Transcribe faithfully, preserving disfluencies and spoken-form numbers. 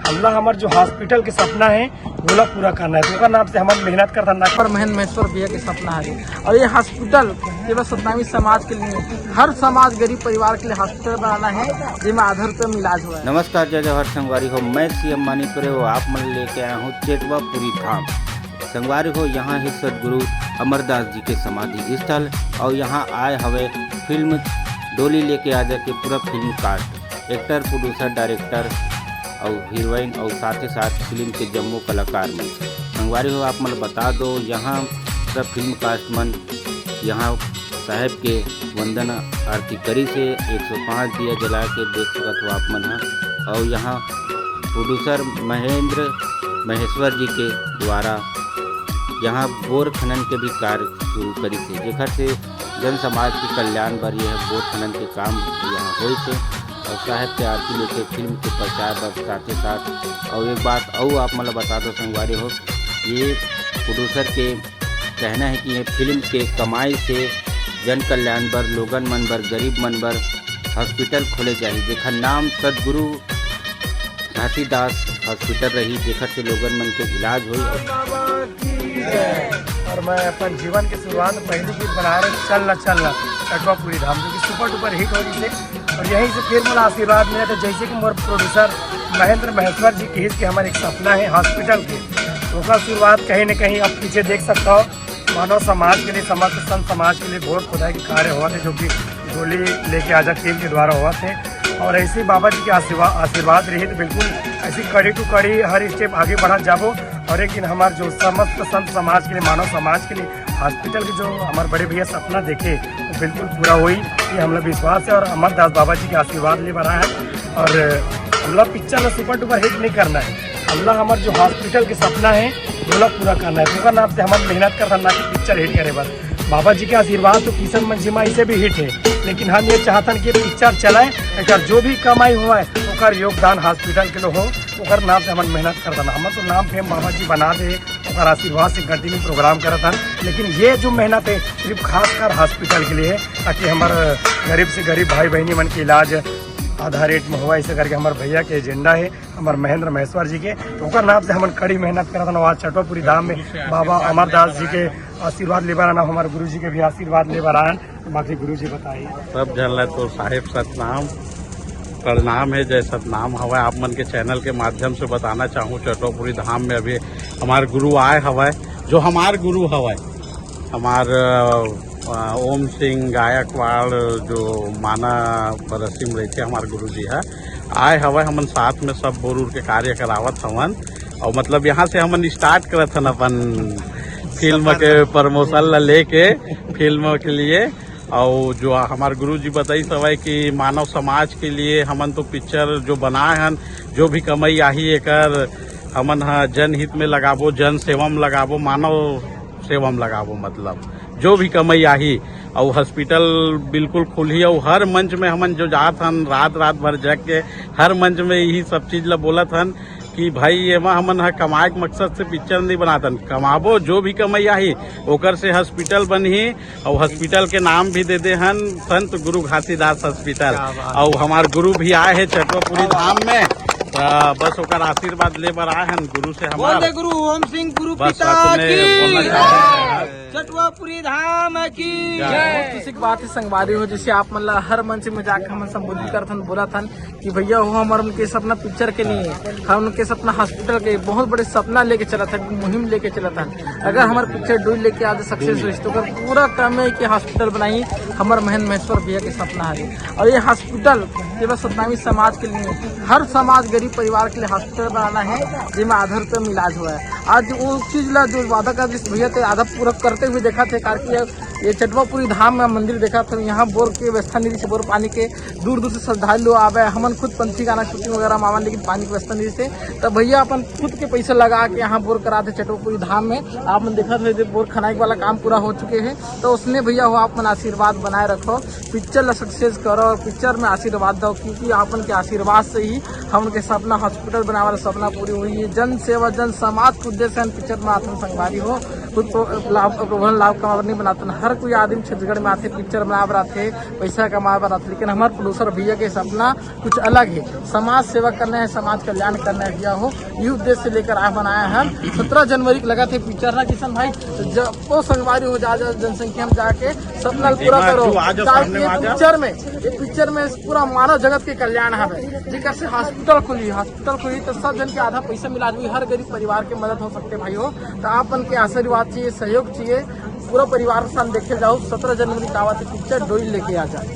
हमला हमर जो हॉस्पिटल के सपना है, वोला पूरा करना है। तो ओकर नाम से हमन मेहनत करथन ना। पर महेंद्र महेश्वर भैया के सपना है, और ये हॉस्पिटल केवल सतनामी समाज के लिए, हर समाज गरीब परिवार के लिए हॉस्पिटल बनाना है, जेमा आधा रुपये में इलाज हुआ है। नमस्कार, जय जोहार संगवारी हो, मैं सीएम मानिकपुरे हो, आप मन लेके आया हूँ चेटवा पूरी धाम। संगवारी हो, यहाँ ही सदगुरु अमरदास जी के समाधि स्थल, और यहाँ आए हवे फिल्म डोली लेके आजा के पूरा film cast, actor, producer, director और हीरोइन और साथ ही साथ फिल्म के जम्मो कलाकार मन। संगवारी हो, आप मन बता दो, यहाँ सब फिल्म कास्ट मन यहाँ साहेब के वंदन आरती करिस हे, एक सौ पाँच दिया जला के देख सकत हो आप मन ह। और यहाँ प्रोड्यूसर महेंद्र महेश्वर जी के द्वारा यहाँ बोर खनन के भी कार्य शुरू करिस हे, जेकर से जन समाज के कल्याण बर यह बोर खनन के काम यहाँ होइस हे। और साहेब के आरती लेके फिल्म के प्रचार बर साथे साथ। और एक बात और आप मन ल बता दो संगवारी हो, ये प्रोड्यूसर के कहना है कि ये फिल्म के कमाई से जन कल्याण बर, लोगन मन बर, गरीब मन बर हॉस्पिटल खोले जाही, जेकर नाम सदगुरु घासीदास हॉस्पिटल रही, जेकर से लोगन मन के इलाज होई। और मैं अपन जीवन के शुरुआत में पहली गीत बनाए रहे, चल ना चल ना, चटवा पूरी धाम, जो कि सुपर डुपर हिट हो रही से। और यहीं से फिर मोला आशीर्वाद मिला था, जैसे कि मोर प्रोड्यूसर महेंद्र महेश्वर जी कहिस कि हमर एक सपना है हॉस्पिटल के, तो ओकर शुरुआत कहीं ना कहीं आप पीछे देख सकता हो। मानव समाज के लिए, समस्त संत समाज के लिए बोर खोदाई के कार्य होवत हे, जो कि डोली लेके आजा टीम के द्वारा होवत हे। और ऐसे ही बाबा जी के आशीर्वाद, आशीर्वाद रही तो बिल्कुल ऐसी कड़ी टू कड़ी हर स्टेप आगे बढ़त जाबो। और एक दिन हमार जो समस्त संत समाज के लिए, मानव समाज के लिए हॉस्पिटल के जो हमारे बड़े भैया सपना देखे, वो बिल्कुल पूरा होई, ये हमला विश्वास है। और अमरदास बाबा जी के आशीर्वाद ले बर आए हैं। और हमला पिक्चर ला सुपर डुपर हिट नहीं करना है, हमला हमार जो हॉस्पिटल के सपना है, वोला पूरा करना है। तो ओकर नाम से हमन मेहनत करथन ना कि पिक्चर हिट करे बर। बाबा जी के आशीर्वाद तो किशन मंझी मा ऐसे भी हिट है, लेकिन हम ये चाहथन कि पिक्चर चलाए, एकर जो भी कमाई हुआ है, ओकर योगदान हॉस्पिटल के लिए हो, ओकर नाम से हमन मेहनत करथन। हमन तो नाम फेम बाबा जी बना दे, ओकर आशीर्वाद से कंटिन्यू प्रोग्राम करत हन, लेकिन ये जो मेहनत है सिर्फ खासकर हॉस्पिटल के लिए है, ताकि हमारे गरीब से गरीब भाई बहनी मन के इलाज आधा रेट में हुआ, ऐसे करके हमारे भैया के एजेंडा है, हमारे महेंद्र महेश्वर जी के। तो ओकर नाम से हमन कड़ी मेहनत करत हन। आज चटवापुरी धाम में बाबा अमरदास जी के आशीर्वाद लेबर आना, हमारे गुरु जी के भी आशीर्वाद लेबर आन। बाकी गुरु जी बताइए। सब झन ला तो साहेब सतनाम प्रणाम है, जय सतनाम हवय। आप मन के चैनल के माध्यम से बताना चाहूँ, चटवापुरी धाम में अभी हमार गुरु आए हवय, जो हमार गुरु हवय, हमार, अ, ओम सिंह गायकवाड़, जो माना बरसी में रहिथे हमार गुरु जी ह, आए हवय। हमन साथ में सब बोर उर के कार्य करावत हवन, और मतलब यहाँ से हमन स्टार्ट करत हन अपन फिल्म के प्रमोशन ला लेके, फिल्म के लिए। और जो हमार गुरु जी बताइस हवय कि मानव समाज के लिए हमन तो पिक्चर जो बनाए हन, जो भी कमाई आही एकर हमन ह जनहित में लगाबो, जन सेवा में लगाबो, मानव सेवा में लगाबो, मतलब जो भी कमाई आही। और हॉस्पिटल बिल्कुल खुलही, और हर मंच में हमन जो जात हन, रात रात भर जग के हर मंच में यही सब चीज ला बोलत हन कि भाई, एमा हमन ह कमाए के मकसद से पिक्चर नहीं बनातन, कमाबो, जो भी कमाई आही ओकर से हॉस्पिटल बनही, और हॉस्पिटल के नाम भी दे दे हन संत गुरु घासीदास हॉस्पिटल। क्या बात। और हमार गुरु भी आए हैं चटवापुरी धाम में, त बस ओकर आशीर्वाद ले बर आए हन गुरु से हमार। बोल दे गुरु ओम सिंह गुरु बस पिता अतने की। बोलना चाहते हैं। चटवापुरी धाम की जय। बहुत खुशी की बात है संगवारी हो, जैसे आप मन ला हर मंच में जाके हमन संबोधित करथन, बोलत हन कि भैया हो, हमर उनके सपना पिक्चर के नहीं है, हम उनके सपना हॉस्पिटल के, बहुत बड़े सपना लेके चलत हन, मुहिम लेके चलत हन। अगर हमार पिक्चर डोली लेके आजा सक्सेस होइस तो ओकर पूरा काम है कि हॉस्पिटल बनाई, हमर महेंद्र महेश्वर भैया के सपना है। और ये हॉस्पिटल केवल सतनामी समाज के लिए, हर समाज गरीब परिवार के लिए हॉस्पिटल बनाना है, जेमा आधा रुपये में इलाज हुआ है। आज वो चीज ला जो वादा कर दिस भैया, ते आधा पूरा करते हुए देखा थे, कारण कि ये चटवापुरी धाम में मंदिर देखा था, यहाँ बोर के व्यवस्था नहीं थी, बोर पानी के दूर दूर से श्रद्धालु आवे। हमन खुद पंथी गाना शूटिंग वगैरह में आवन, लेकिन पानी की व्यवस्था नहीं थी। तब भैया अपन खुद के पैसा लगा के यहाँ बोर करा थे चटवापुरी धाम में। आप मन देखा थे, बोर खनाई वाला काम पूरा हो चुके हैं। तो उसने भैया हो, आप मन आशीर्वाद बनाए रखो, पिक्चर ला सक्सेस करो और पिक्चर में आशीर्वाद दो, क्योंकि आपन के आशीर्वाद से ही हमन के सपना, हॉस्पिटल बनावे वाला सपना पूरी हुई है। जन सेवा, जन समाज के उद्देश्य से हम पिक्चर बनाथन संगवारी हो। तो लाभ, प्रभु लाभ कमाबर नहीं बनाते हैं। हर कोई आदमी छत्तीसगढ़ में आते, पिक्चर बनाए बर आते, पैसा कमाए बर आते, लेकिन हमारे प्रोड्यूसर भैया के सपना कुछ अलग है। समाज सेवा करना है, समाज कल्याण करना है भैया हो, ये उद्देश्य लेकर आप बनाया है। सत्रह जनवरी को लगा थे पिक्चर ना किशन भाई, तो जब वो संगवारी हो जा, जा जनसंख्या में जाके सपना पूरा करो। ताकि ये पिक्चर में, ये पिक्चर में पूरा मानव जगत के कल्याण हवे। जेकर से हॉस्पिटल खुली, हॉस्पिटल खुली तो सब जन के आधा पैसा मिला दी, हर गरीब परिवार के मदद हो सकते भाई हो। तो आप मन के आशीर्वाद चाहिए, सहयोग चाहिए। पूरा परिवार के साथ देखे जाओ, सत्रह जनवरी का आवत पिक्चर डोली लेके आ जाए।